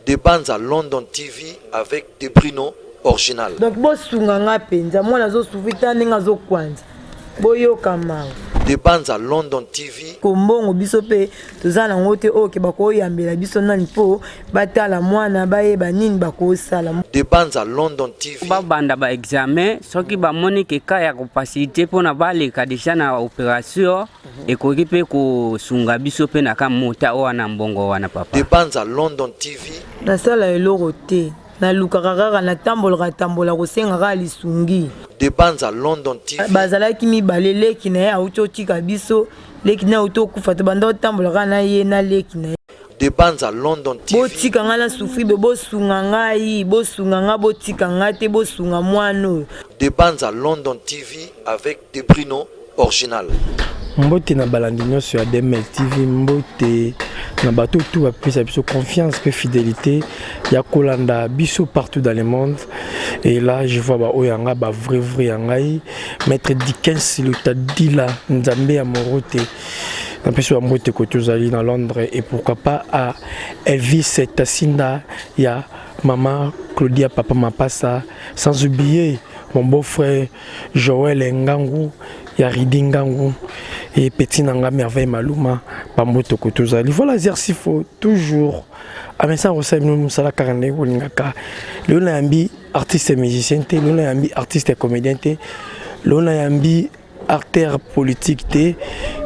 De Banza London TV avec Debrino original. Donc bosunga nga mpenza, mwana azosufri ta ndenge azokwanza, boyoka mawa. De Banza London TV. Kombongo biso mpe toza nango te, oyo ke bakoyambela biso nani mpo batala mwana, bayeba nini bakosala. De Banza London TV. Babanda ba examen, soki bamoni ke ka ya kofacilité mpona baleka deja na opération, ekoki mpe kosunga biso mpe na ka mota wana, mbongo wana, papa. De Banza London TV. Nasala eloko te, nalukaka kaka, natambolaka tambola kosenga kaka lisungi. De Banza London TV. Bazalaki mibale, leki na ye auti otika biso, leki na ye auti okufa, tobanda otambola kaka na ye na leki na ye. De Banza London TV. Botika ngai na souffrir be, bosunga ngai, bosunga ngai, botika ngai te, bosunga mwana oyo. De Banza London TV avec Debrino original. Mbote na balandi nyonso ya DML TV, mbote na bato tu bapesa biso confiance mpe fidélité ya kolanda biso partout dans le monde. Et là je vois baoyo ya ngai, bavrai vrai ya ngai, maître Dickens Lutadila, Nzambe ya moro te, napesi bambote kote ozali na Londres, et pourquoi pas à Elvis Tasinda ya mama Claudia, papa Mapasa, sans oublier mon beau-frère Joël Ngangu ya Ridi Ngangu et petit nanga Merveille Maluma, bambote kote ozali. Voilà, Zersifo toujours amesa kosala bino mosala kaka ndenge kolingaka. Lelo nayambi artiste musicien te, lelo nayambi artiste comédien te, lelo nayambi acteur politique te.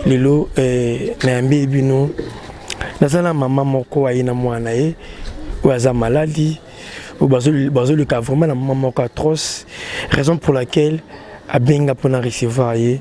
Lelo nayambi bino, naza na mama moko aye na mwana ye oyo aza maladi, oyo bazoluka vraiment na mama moko atroce, raison pour laquelle abenga mpona recevoir ye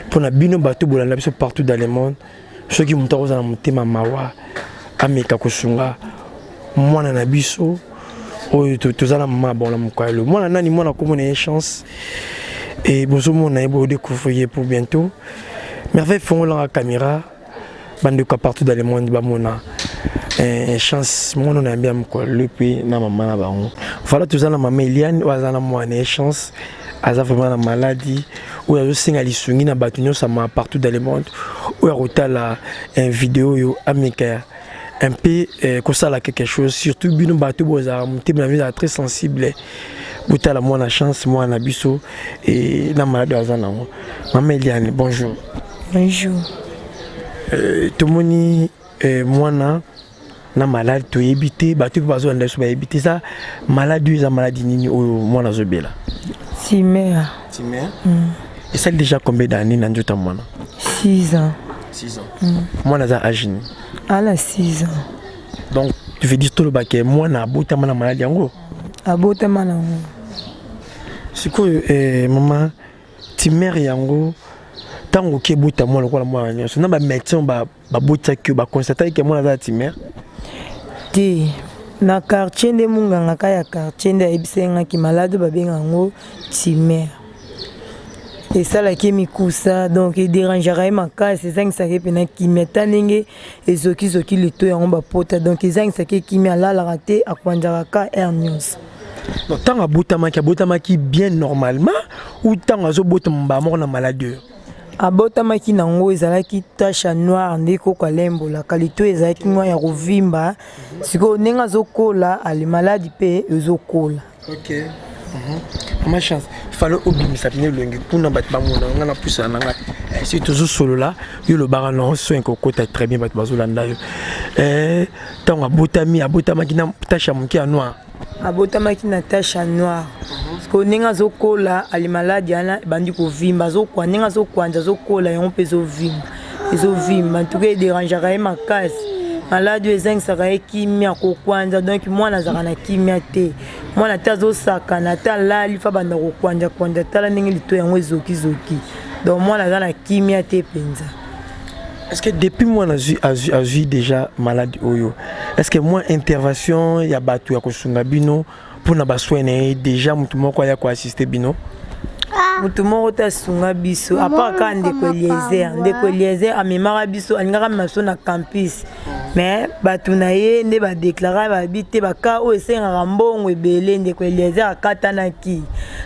mpona bino bato bolanda biso partout dans le monde. Soki moto akozala na motema mawa, ameka kosunga mwana na biso oyo toza na mama bona mokalo. Mwana nani? Mwana komona ye Chance, e bozomona ye, bodécouvrir ye pour bientôt. Merveille, fongolanga caméra, bandeko partout dans le monde bamona Chance, mwana na yambi ya mokolo mpe na mama na bango. Voilà, toza na mama Eliane oyo aza na mwana ye Chance, aza vraiment na maladi oyo azosenga lisungi na bato nyonso ama partout dans le monde oyo akotala video oyo, ameka un peu kosala quelque chose. Surtout bino bato bozala motema na bino ezala très sensible, botala mwana Chance, mwana na biso e na maladi oyo aza nango. Mama Eliane, bonjour. Bonjour. Tomoni mwana na maladi, toyebi te, bato mpe bazolanda biso bayebi te eza maladi oyo eza maladi nini oyo mwana azobela. Tumeur. Tumeur. Esali déjà combien d'années na nzoto ya mwana? 6 ans. 6 ans. Mwana aza âge nini? Ala 6 ans. Donc tu veux dire tolobake mwana abotama na maladi yango? Abotama nango. Sikoyo mama, tumeur yango, ntango oki ebota mwana lokola mwana nyonso, na bamédecin babotisaki yo, baconstataki ke mwana aza na tumeur? Te, na quartier nde munganga ka ya quartier nde ayebisaki ngaki maladi babenga yango tumeur esalaki ye mikusa, donc edérangeaka ye makasi, ezangisaka ye mpena kimia, ta ndenge ezokizoki lito yango bapota, donc ezangisaki ye kimia, alalaka te, akwanzaka ka heure nyonso. Donc ntango abotamaki, abotamaki bien normalement ou ntango azobotama mbala moko na maladi oyo? Abotamaki nango, ezalaki tache ya noire nde koko alembolaka lito, ezalaki mwa ya kovimba. Sikoyo ndenge azokola, ali maladi mpe ezokola. Ok. Mama Chance, fallait obimisa pene elongi kuna, bato bamona nga na pusana na ngai. Soki tozosolola, yo olobaka na so ekokota très bien, bato bazolanda yo. Ntango abotami, abotamaki na tache ya moke ya noir? Abotamaki na tache ya noire. Sikoyo ndenge azokola, ali maladi wana ebandi kovimba, azokwa ndenge azokwanza, azokola, yango mpe ezovimba, ezovimba. Ntuka edérangeaka ye makasi, maladi oyo ezangisaka ye kimia, kokwanza, donc mwana azalaka na kimia te. Mwana te azosakana, ata alali fa banda kokwanza kwanza, tala ndenge lito yango ezokizoki, donc mwana aza na kimia te mpenza. Est-ce que depuis mwana azwi déjà maladi oyo, est-ce que mwa intervention ya bato ya kosunga bino mpona basoin na ye, déjà motu moko aya koassiste bino? Motu moko te asunga biso à part kaka ndeko Eliezer. Ndeko Eliezer amemaka biso, alingaka amema biso na campus, mais bato na ye nde badéclarer babi te, baka oyo esengaka mbongo ebele. Ndeko Eliezer akatanaki,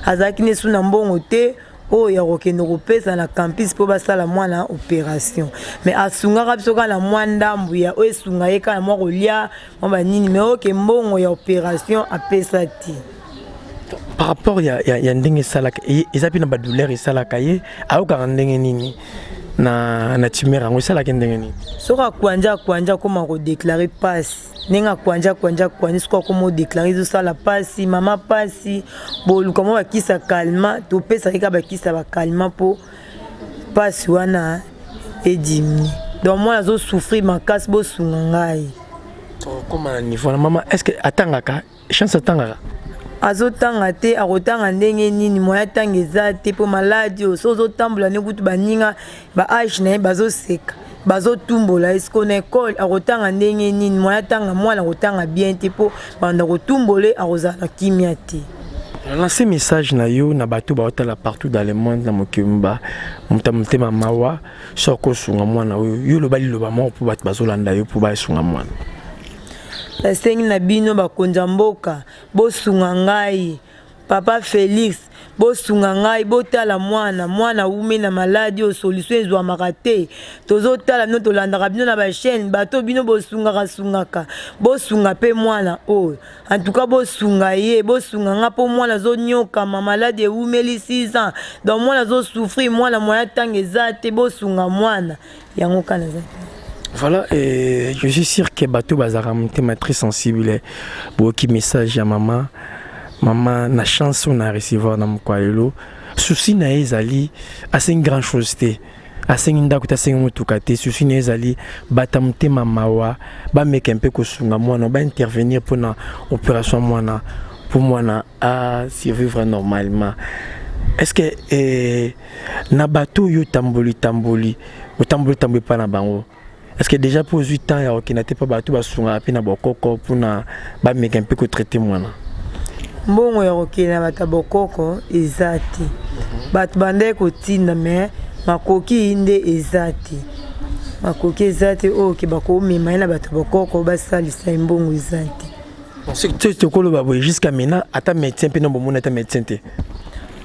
azalaki ne su na mbongo te. Oyo ya kokende kopesa na campus mpo basala mwana operation, mais asungaka biso kaka na mwa ndambu ya oyo esunga ye kaka na mwa kolia mwa banini, mais oke mbongo ya operation apesa te. Par rapport ya ndenge esalaka, eza mpe na badouleur esalaka ye, ayokaka ndenge nini na tumeur yango? Esalaka ndenge nini? Soki akwanja akwanja, akóma kodéclarer pasi. Ndenge akwanja akwanja akwanja, soki akóma odéclarer, ezosala pasi, mama, pasi. Boluka mwa bakisa calmant, topesaki kaka bakisa bacalmant mpo pasi wana edimi. Donc mwana azosouffrir makasi, bosunga ngai. Tokóma na niveau na mama, est ce que atangaka? Chance atangaka? Azotanga te. Akotanga ndenge nini? Moya tanga eza te mpo maladi oyo. So ozotambola nde kutu baninga ba âge na ye bazoseka, bazotumbola ye. Siko na ekole akotanga ndenge nini? Moya tanga, mwana akotanga bien te mpo banda kotumbola ye, akozala na kimia te. Lance message na yo na bato baotala partout dans le monde, na mokili ba moto ya motema mawa, soki osunga mwana oyo, yo loba liloba moko mpo bato bazolanda yo mpo basunga mwana. Nasengi na bino bakonzi ya mboka, bosunga ngai. Papa Félix, bosunga ngai, botala mwana. Mwana awumi na maladi oyo, solution ezwamaka te. Tozotala bino, tolandaka bino na bachaîne, bato bino bosungaka sungaka, bosunga mpe mwana oyo. En tout cas bosunga ye, bosunga nga mpo mwana azonyokama, maladi ewumeli 6 ans. Donc mwana azosouffrir, mwana moya ntango eza te, bosunga mwana yango kana eza te. Voilà, et je suis sûr que bato bazalaka motema très sensible. Boyoki message ya mama. Mama, na chance oyo na recevoir na mokwa lelo, souci na ye ezali, asengi grand chose te, asengi ndako te, asengi motuka te. Souci na ye ezali bata motema mawa bameka mpe kosunga mwana, baintervenir mpona opération mwana, mpo mwana asurvivre normalement. Est ce que na bato oyo otamboli tamboli, otamboli tamboli epai na bango, est ce que déjà mpo ozwi temps ya kokenda te mpo bato basungaka mpe na bokoko mpona bameka mpe kotraiter mwana? Mbongo ya kokende na bato ya bokoko eza te. Bato bandaki kotinda, mais makoki nde eza te. Makoki eza te oyo ke bakomema ye na bato ya bokoko basalisa ye, mbongo eza te. Tokoloba boye, jusqu'à maintenant ata médecin mpe na bomoni ata médecin te?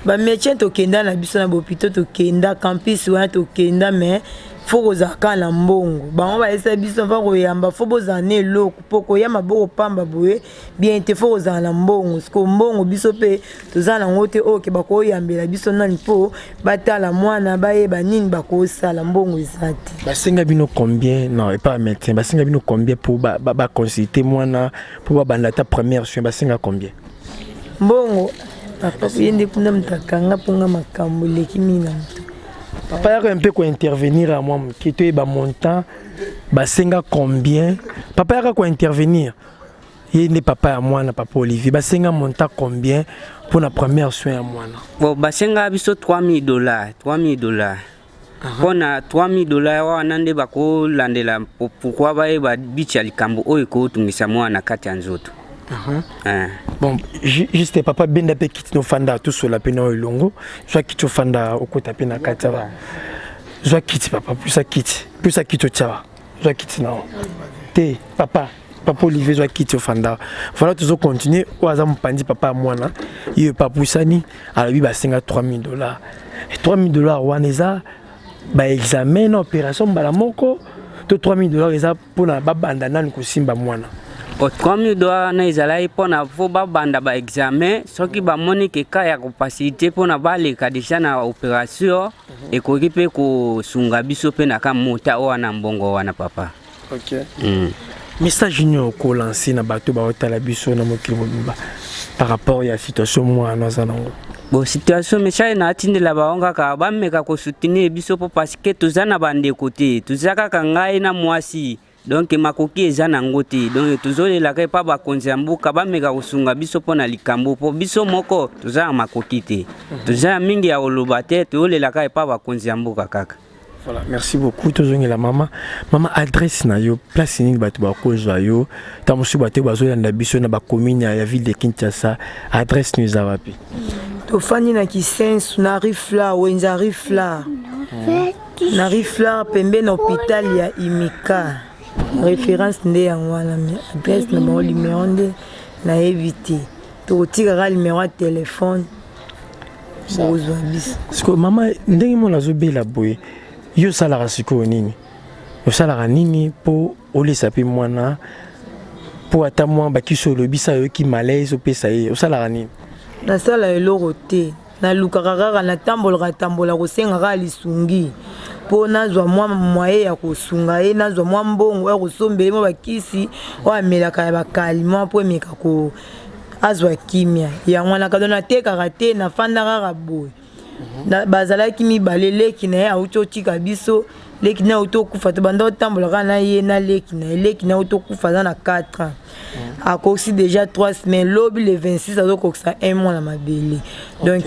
Bamédecin tokenda na biso na bopito, tokenda campus wana, tokenda, mais faut kozala kaka na mbongo. Bango bayesa biso faut koyamba, faut bozala na eloko mpo koya maboko pamba boye bien te, faut kozala na mbongo. Siko mbongo biso mpe toza nango te oyo ke bakoyambela biso nani mpo batala mwana, bayeba nini bakosala. Mbongo eza te. Basenga bino combien? Non, epa ya médecin basenga bino combien mpo baconsulte mwana, mpo babanda ata première soin? Basenga combien? Mbongo, papa, ye nde kuna moto akanga mponga, makambo eleki mingi na moto. Papa, yaka mpe kointervenir ya mwa moke, toyeba montant basenga combien. Papa, yaka kointervenir, ye nde papa ya mwana. Papa Olivier, basenga montant combien mpona première soin ya mwana? Bon, basenga biso 3000 dollars, 3000 dollars. Mpona 3000 dollars wana nde bakolandela pourquoi bayeba biti ya likambo oyo ekotungisa mwana na kati ya nzoto. Eh. Bon, juste papa, benda mpe kiti nofanda, tosola mpe na oyo elongo. Zwa kiti ofanda, okota mpe na kati awa. Zwa kiti papa, pusa kiti, pusa kiti otya awa. Zwa kiti na te papa. Papa Olivier, zwa kiti ofanda. Voilà, tozocontinue. Oyo aza mopanzi, papa ya mwana ye papusani, alobi basenga 3000 dollars. 3000 dollars wana eza baexamen na opération mbala moko, to 3000 dollars eza mpona babanda nani kosimba mwana? O 3000 dollars wana ezalaki mpona faut babanda baexamen. Soki bamoni ke ka ya kofaciliter mpona baleka déjà na opération, ekoki mpe kosunga biso mpe na ka mota wana, mbongo wana, papa. Message nini okolancer na bato baotala biso na mokili mobimba par rapport ya situation mwana aza nango? Bon, situation, message na atindela bango kaka bameka kosoutenir biso mpo parce que toza na bandeko te, toza kaka ngai na mwasi. Donc makoki eza nango te. Donc tozolelaka epa bakonzi ya mboka bameka kosunga biso mpo na likambo, mpo biso moko toza na makoki te, toza na mingi ya koloba te, tozolelaka epa bakonzi ya mboka kaka. Voilà, merci beaucoup. Tozongela mama. Mama, adresse na yo, place nini bato bakozwa yo? Ntango mosusu bato bazolanda biso na bacommune ya ville de Kinshasa, adresse no eza wapi? Tofandi na Kisensu, na Rifla, wenza Rifla, na Rifla, pembeni na hôpital ya Imika. Référence nde yango wana, mais adresse na bango, numero nde nayebi te. Tokotikaka numero ya telefone. Bokozwa biso. Sikoyo mama, ndenge mwana azobela boye, yo osalaka sikoyo nini? Osalaka nini mpo olesa mpe mwana, mpo ata mwa bakisi olobisa ayoki malaise opesa ye, osalaka nini? Nasala eloko te, nalukaka kaka, natambolaka tambola kosenga kaka lisungi mpo nazwa mwa moyen ya kosunga ye, nazwa mwa mbongo ya kosombela ye mwa bakisi oyo amelaka ya bakalima mpo emeka ko azwa kimia. Yango wana kado natekaka te, nafanda kaka boye. Bazalaki mibale, leki na ye auti otika biso, leki na ye auti okufa, tobanda otambola kaka na ye na leki na ye. Leki na ye auti okufa, aza na 4 ans, akokisi déjà 3 semaines, lobi le 26 azokokisa 1 mois na mabele. Donc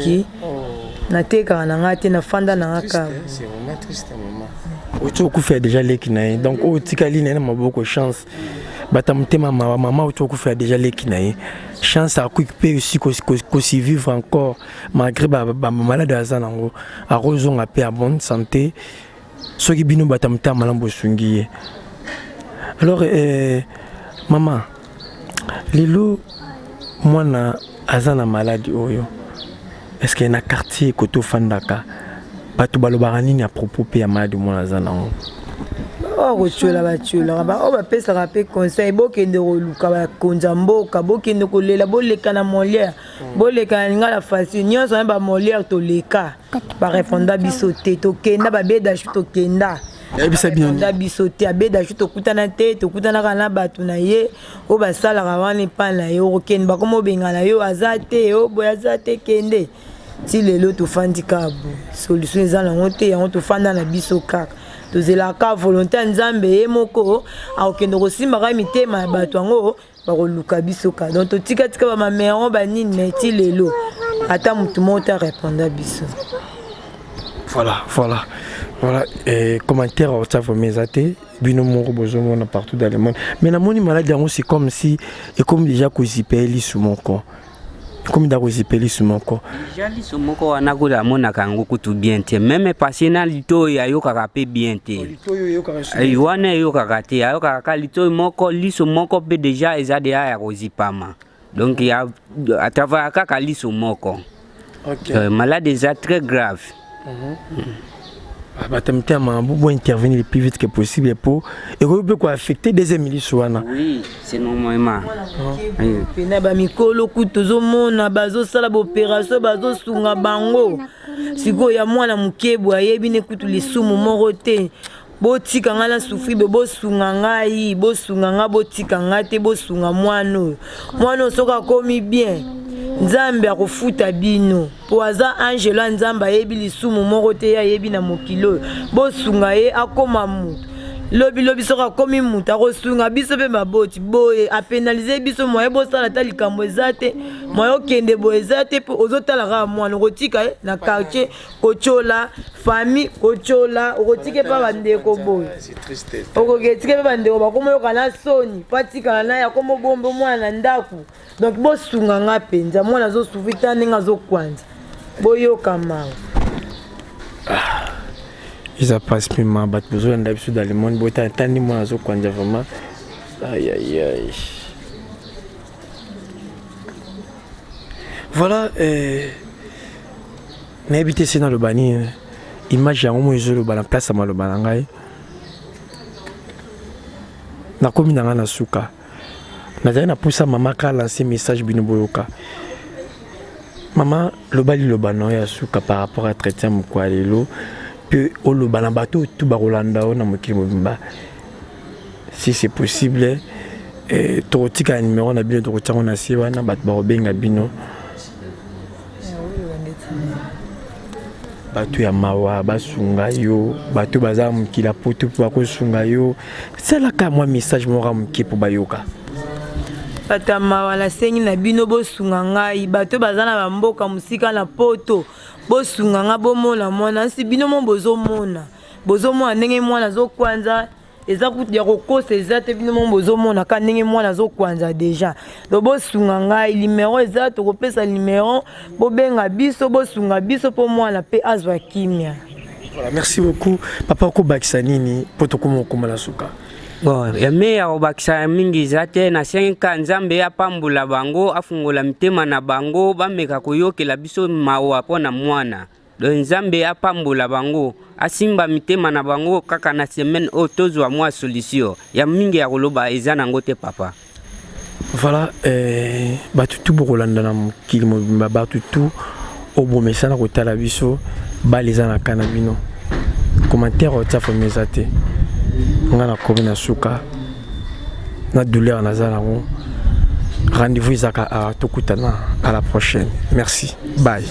natekaka na ngai te, nafanda na ngai kaka. Oti okufela déjà leki na ye, donc oyo otikali na ye na maboko, chance bata motema mawa. Mama oti okufela déjà leki na ye, chance akoki mpe aussi kosurvivre encore malgré bamalade aza nango, akozonga mpe ya bonne santé soki bino bato ya motema malamu bosungi ye. Alors mama, lelo mwana aza na maladi oyo, est ce que na quartier kote ofandaka bato balobaka nini à propos mpe ya maladi mwana aza nango? Oyo kotiola, batiolaka baoyo bapesaka mpe conseil: bokende koluka bakonzi ya mboka, bokende kolela, boleka na Molière, boleka na Lingala Facile, nyonso wana. Bamolière toleka, bareponda biso te. Tokenda babedashu, tokenda. Yebisa bino. Bareponda biso te. Abedashu tokutana te, tokutanaka na bato na ye oyo basalaka wana epai na ye. Okokende, bakoma obengana yo, aza te, o boye aza te, kende. Ti lelo tofandi kaka boye, solution eza nango te. Yango tofanda na biso kaka, tozelaka volonté ya Nzambe ye moko akokende kosimba kaka mitema ya bato yango bakoluka biso kaka. Donc totikatika bamameron banini, mais ti lelo ata motu moko te areponda biso. Voilà. Et commentaire otia vraiment eza te, bino moko bozomona partout dans le monde. Mais namoni maladi yango, c'est comme si ekomi déjà kozipa ye lisu moko, ekomi da kozipa lisu moko. Déjà liso moko wana kutu amonaka yango kutu bien te, même pasi na litoi ayokaka mpe bien te. Eh, wana eyokaka te, ayokaka kaka litoi moko, liso moko mpe déjà eza deya ya kozipama. Donc atravailla kaka liso moko. Malade eza très grave. Bato mitema bo intervenir le plus vite que possible po ekoki mpe koaffecter deuxième liso wana. Oui, c'est normalement. Pena bamikolo kutu tozomona bazosala baopération, bazosunga bango. Sikoyo ya mwana mokebu ayebi ne kutu lisumu moko te. Botika ngai na souffrir be, bosunga ngai, bosunga ngai, botika ngai te, bosunga mwana oyo. Mwana oyo soki akomi bien, Nzambe akofuta bino, mpo aza angelo ya Nzambe, ayebi lisumu moko te, ye ayebi na mokili oyo. Bosunga ye akóma motu. Lobilobi soki akomi motu, akosunga biso mpe baboti boye apénaliser biso. Moye bosala ata likambo eza te, moye okende boye eza te, mpo ozotala kaka mwana okotika ye na quartier, kotiola famille, kotiola, okotika epa bandeko boye, okoki etika mpe bandeko bakomoyoka na soni mpo atikala na ye, akoma obombe mwana na ndako. Donc bosunga nga mpenza, mwana azosouffrir ta ndenge azokwanza, boyoka mawa. Eza mpasi mpe ma bato bozolanda biso dans le monde, botala tandi mwana azokwanza vraiment, ayayay. Voilà, nayebi te se naloba nini. Image yango mo ezoloba na place ya maloba na ngai. Nakomi na ngai na suka. Nazali na pusa mama ka lancer message, bino boyoka. Mama, loba liloba na yo ya suka par rapport à entretien moko ya lelo, mpe oloba na bato oyo tu bakolanda yo na mokili mobimba. Si c'est possible, tokotika numéro na bino, tokotiango na se wana, bato bakobenga bino. Bato ya mawa basunga yo, bato baza mokili ya poto mpo bakosunga yo. Salaka mwa message moko ya moke mpo bayoka. Bato ya mawa, nasengi na bino bosunga ngai. Bato baza na bamboka mosika na poto, bosunga ngai, bomona mwana nsi. Bino mo bozomona, bozomona ndenge mwana azokwanza, eza kutu ya kokosa eza te. Bino mo bozomona ka ndenge mwana azokwanza déjà. Donc bosunga ngai, numéro eza, tokopesa numéro, bobenga biso, bosunga biso mpo mwana mpe azwa kimia. Voilà, merci beaucoup. Papa, okobakisa nini mpo tokóma okóma na suka? Bon, ya me ya kobakisa mingi eza te. Nasengi ka Nzambe apambola bango, afungola mitema na bango, bameka koyokela biso mawa mpo na mwana. Donc Nzambe apambola bango, asimba mitema na bango kaka na semaine oyo tozwa mwa solution. Ya mingi ya koloba eza nango te, papa. Voilà, bato tu bokolanda na mokili mobimba, bato tu obomesana kotala biso, bale eza na ka na bino. Commentaire otia fomi eza te. Nga nakomi na suka na douleur naza nango. Rendez-vous ezaka awa, tokutana à la prochaine. Merci, bye.